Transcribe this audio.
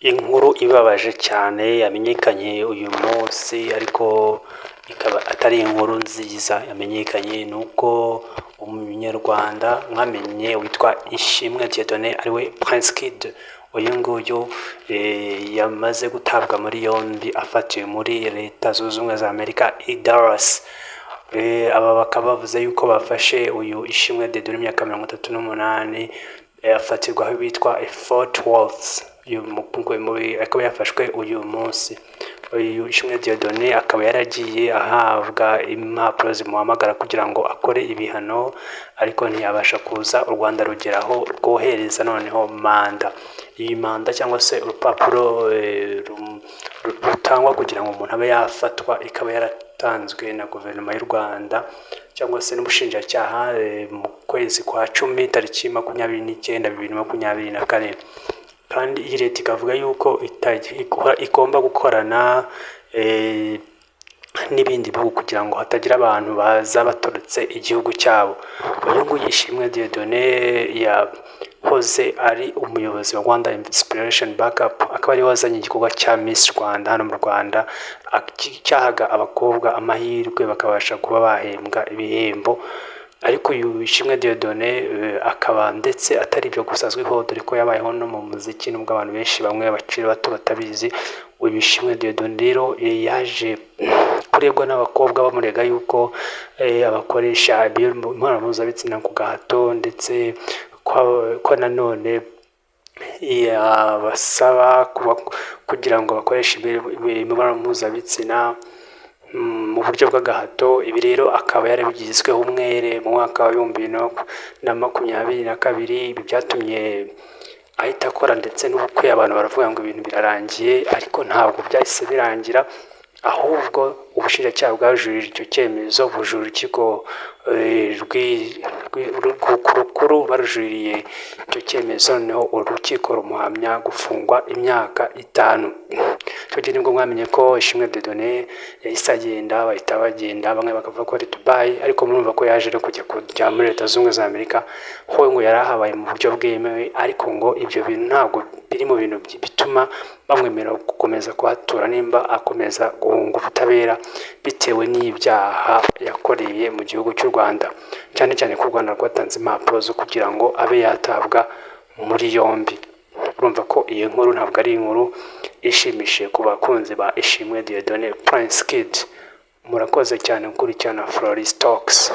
Inkuru ibabaje cyane yamenyekanye uyu munsi, ariko ikaba atari inkuru nziza yamenyekanye, ni uko Umunyarwanda mwamenye witwa Ishimwe Dieudonné, ariwe Prince Kid, uyu nguyu yamaze gutabwa muri yombi, afatiwe muri Leta Zunze Ubumwe za Amerika i Dallas. Aba bakaba bavuze yuko bafashe uyu Ishimwe Dieudonné, imyaka 38, afatirwa aho bitwa Fort Worth. Uyu akaba yafashwe uyu munsi. Uyu Ishimwe Dieudonné akaba yaragiye ahabwa impapuro zimuhamagara kugira ngo akore ibihano, ariko ntiyabasha kuza. U Rwanda rugeraho rwohereza noneho manda. Iyi manda cyangwa se urupapuro rutangwa kugira ngo umuntu abe yafatwa, ikaba yaratanzwe na guverinoma y'u Rwanda cyangwa se n'ubushinjacyaha mu kwezi kwa 10, tariki 29, 2024. Kandi iyi leta ikavuga yuko igomba gukorana n'ibindi bihugu kugira ngo hatagira abantu baza baturutse igihugu cyabo. Uyu nguyu Ishimwe Dieudonné yahoze ari umuyobozi wa Rwanda Inspiration Backup, akaba ariwe wazanye igikorwa cya Miss Rwanda hano mu Rwanda, cyahaga abakobwa amahirwe bakabasha kuba bahembwa ibihembo. Ariko uyu Ishimwe Dieudonné akaba ndetse atari ibyo gusa azwiho, dore ko yabayeho no mu muziki, nubwo abantu benshi bamwe bakiri bato batabizi. Uyu Ishimwe Dieudonné rero yaje kuregwa n'abakobwa bamurega yuko abakoresha imibonano mpuzabitsina ku gahato, ndetse ko nanone yabasaba kugira ngo bakoreshe imibonano mpuzabitsina mu buryo bw'agahato. Ibi rero akaba yarabigizweho umwere mu mwaka wa 2022. Ibi byatumye ahita akora ndetse n'ubukwe, abantu baravuga ngo ibintu birarangiye, ariko ntabwo byahise birangira. Ahubwo ubushinjacyaha bwajurije icyo cyemezo, bujurira urukiko rukuru, barujuririye icyo cyemezo, noneho urukiko rumuhamya gufungwa imyaka 5. Icyo gihe nibwo mwamenye ko Ishimwe Dieudonné yahise agenda, bahita bagenda, bamwe bakavuga ko ari Dubai, ariko murumva ko yaje no kujya muri Leta Zunze Ubumwe za Amerika, ho ngo yari ahabaye mu buryo bwemewe. Ariko ngo ibyo bintu ntabwo biri mu bintu bituma bamwemerera gukomeza kuhatura nimba akomeza guhunga ubutabera bitewe n'ibyaha yakoreye mu gihugu cy'u Rwanda, cyane cyane ko u Rwanda rwatanze impapuro zo kugira ngo abe yatabwa muri yombi. Urumva ko iyi nkuru ntabwo ari inkuru ishimishije ku bakunzi ba Ishimwe Dieudonné Prince Kid. Murakoze cyane gukurikirana Floris Talks.